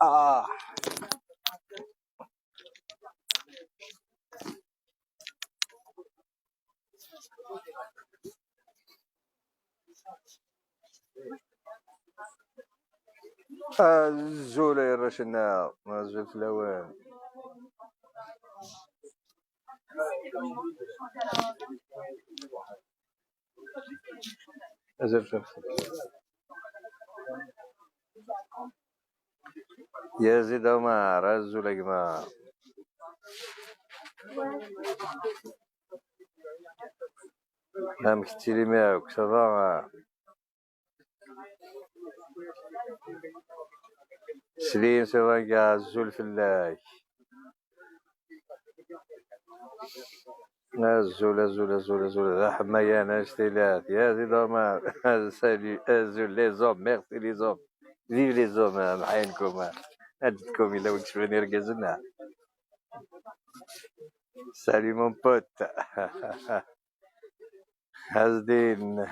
آه الزولة يا رشنا زول فلاوان. أزل يا زيد عمر الزول يا جماعة. أم كتيري معاك ça va سليم ça va كاع الزول فلاك. الزول الزول الزول الزول ذا حمايان اشتيلات يا زيد عمر. salut الزول les hommes, merci les hommes, vive les hommes. محاينكم أجدكم إلا وكشفني ركزنا. salut mon pote عزدين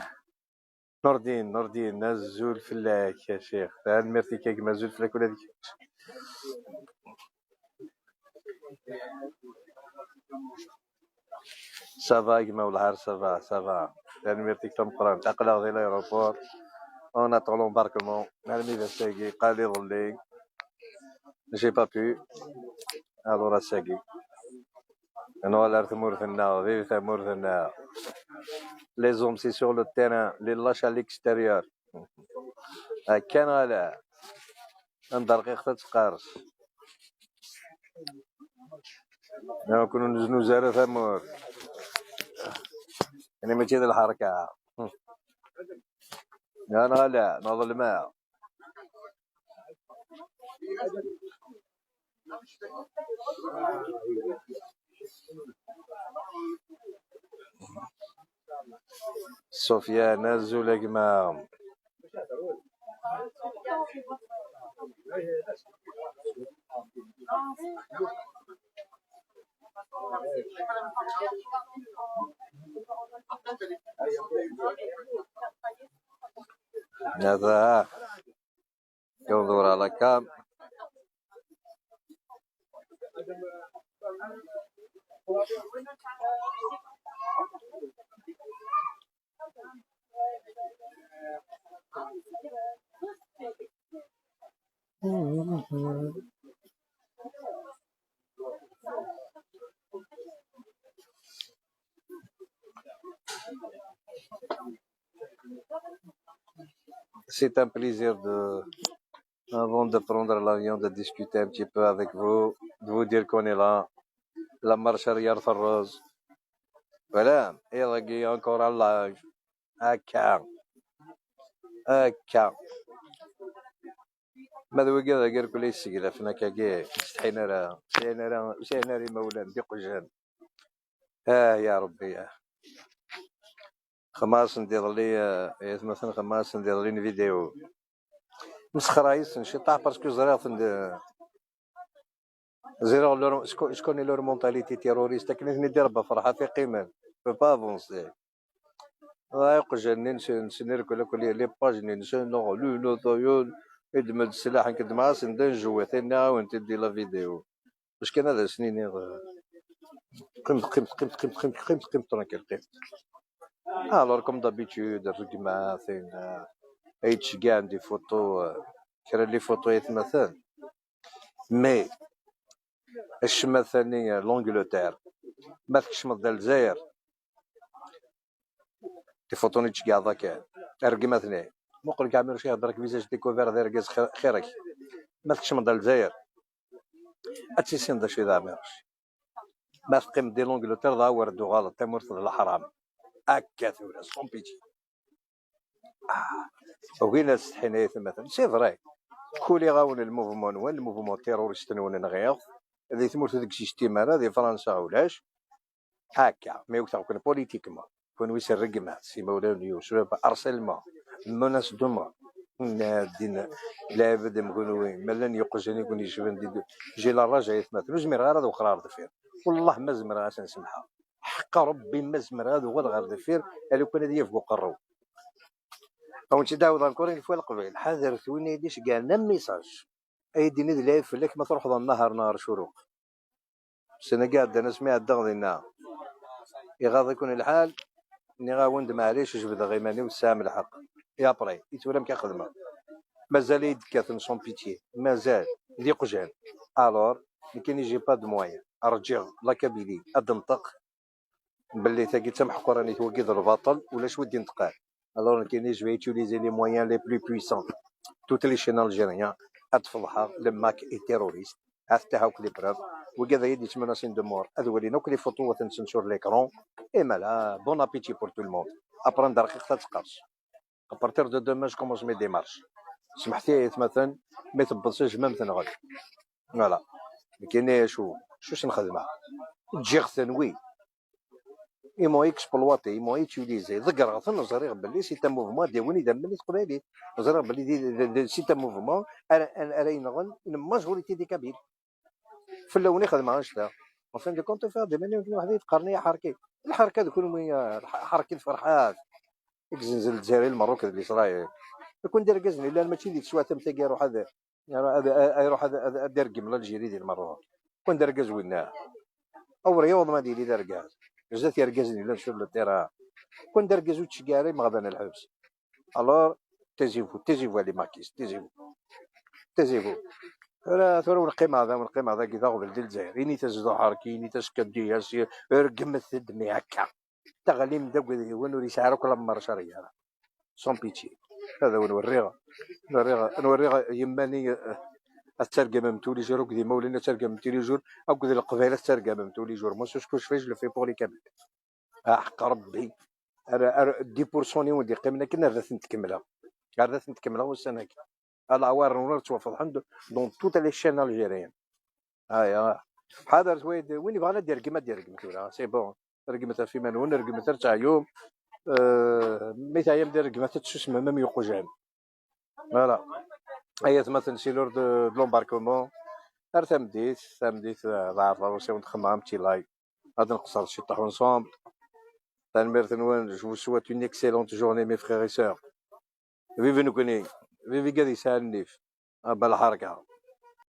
نوردين نوردين الزول فلاك يا شيخ. ميرتي كيك ما زول فلاك ولا ديك. ça va كيما والعار ça va ça va. ميرتي تمقران تقلق ديال l'aéroport on attend l'embarquement. الميدا ساقي قال لي ظلي j'ai pas pu alors ساقي نوالر ثمورثنا vive ثمورثنا. Les hommes, c'est sur le terrain, les lâches à l'extérieur. كان غالا ندرقيق تتقارص نكونو نزنو زارة ثمور يعني ماشي الحركة. انا غالا نوض الماء. سفيان نزول يا جماعة. هذا ينظر على كام. C'est un plaisir de, avant de prendre l'avion, de discuter un petit peu avec vous, de vous dire qu'on est là. La marche arrière Rose. Voilà. Et il encore un live. هكا هكا ماذا وكا غير كل يسقلا فينا كاكي استحينا راه سينا راه سينا راه مولان دي قجان. يا ربي خماس ندير لي مثلا خماس ندير لي فيديو مسخرايس نشي طاح parce que زريغ زيرو leur شكون leur mentalité terroriste كنت ندير بفرحه في قيمه faut pas avancer. يقجن نسنير كل كل les pages نسن لو لو طيول يدمج السلاح نكد مع سندن جواتنا وانت دي la vidéo واش كان هذا سنين قيمت قيمت قيمت قيمت قيمت قيمت قيمت tranquille قيمت. alors comme d'habitude الرقمة فين ايتش كاع عندي فوتو كرا les photos مثلا mais الشمال الثاني l'Angleterre ما تكشمض الجزائر des photos نيتش كاع ذاك الرقمة اثنين مقول كاع ميرشي يهضرك visage découvert داير كاز خيرك ما تكشمض الجزائر اتسيسين دا شي ذا ميرش ما تقيم دي l'Angleterre ذا وردو غلط تمرت الحرام هكا ثورة sans pitié. وين استحينا مثلا c'est vrai كولي غاون ال mouvement وين ال mouvement terroriste نون نغير هذه تمرت ديك système هذه فرنسا ولاش هكا mais وقت كون politiquement كون ويس الرقمات سي مولانا يوسف harcèlement menace de mort. الدين لابد نقولوا ملان يقجني يكون يشبن. J'ai la rage. يثمثل زمير غير هذا وقرار دفير، والله ما زمر غاس نسمحها، حق ربي ما زمر هذا غير دفير. لو كان هذه يفقو قرو او انت داود encore une fois القبيل حذر وين يديش كاع message اي ديني ذي فلك ما تروح النهار نهار شروق سنة قاعد انا سمعت دغ يغاض يكون الحال ني غاوند معليش جبد غيماني والسام الحق et après يتولى كخدمه مازال يدكاثن sans pitié مازال ذي قجان. Alors كاين j'ai pas de moyens ارجع la Kabylie ادنطق باللي تاكي تم راني توقيد الباطل ولا شو ودي نتقال. Alors كاين je vais utiliser les moyens les plus puissants, toutes les chaînes algériennes اتفضحها le MAK est terroriste افتحوا les preuves وكذا يدي menacés de mort هذو ولينا les photos تنسن sur l'écran et مالا bon appétit pour tout le monde. Après دقيقه تقرص à partir de demain je commence mes démarches. سمحتي مثلا ما تبصش même تنغل voilà كاين شو شو نخدمها جيغ oui, ils m'ont exploité, ils m'ont utilisé. ذكر زريغ باللي c'est un mouvement دي وين يدمني تقبالي زريغ باللي c'est un mouvement ارا ينغن une majorité des Kabyles في الاول يخدم عشتا en fin de compte فيها دي ماني واحد يتقرني حركي الحركه تكون حركي الفرحات يكزنزل الجزائر المروك الاسرائيل يكون دير كزني لا ماشي ديك سوا تم يروح هذا يروح هذا دير كيم l'Algérie ديال المروك كون دار كاز ويناه او رياض ما ديري دار كاز جات يركزني لا sur le terrain كون دار كاز وتشكاري مغبان الحبس. Alors taisez-vous, taisez-vous les makistes, taisez-vous, taisez-vous. ثورة القيمة هذا والقيمة هذا كي تغبل ديال الجزائر إني تزدو حركي إني تسكدي ياسير رقمت دمي هكا تغليم داك وين وري كل مرة شرية sans pitié. هذا نوريها نوريها نوريها يماني الترجمة tous les jours ديما ولينا ترجمة tous les jours او القبيله ترجمة tous les jours. Moi, ce que je fais, je le fais pour les Kabyles. حق ربي 10% ودي قيمنا كنا راه نتكملها راه نتكملها والسنه العوار نور توفض dans toutes les chaînes algériennes. هايا حاضر وين يبغى دير كيما دير كيما c'est bon رقمتها في منون رقمتها تاع يوم ميت ايام دير رقمتها تسمى même يقجان. Voilà هيا مثلا c'est l'heure de l'embarquement غير تمديت تمديت ضعف روسي ونخمم تي لاي غادي نقصر شي طاح ensemble. تنميرت نوان. Je vous souhaite une excellente journée, mes frères et sœurs. Vive نكوني vive كادي سالنيف بالحركه.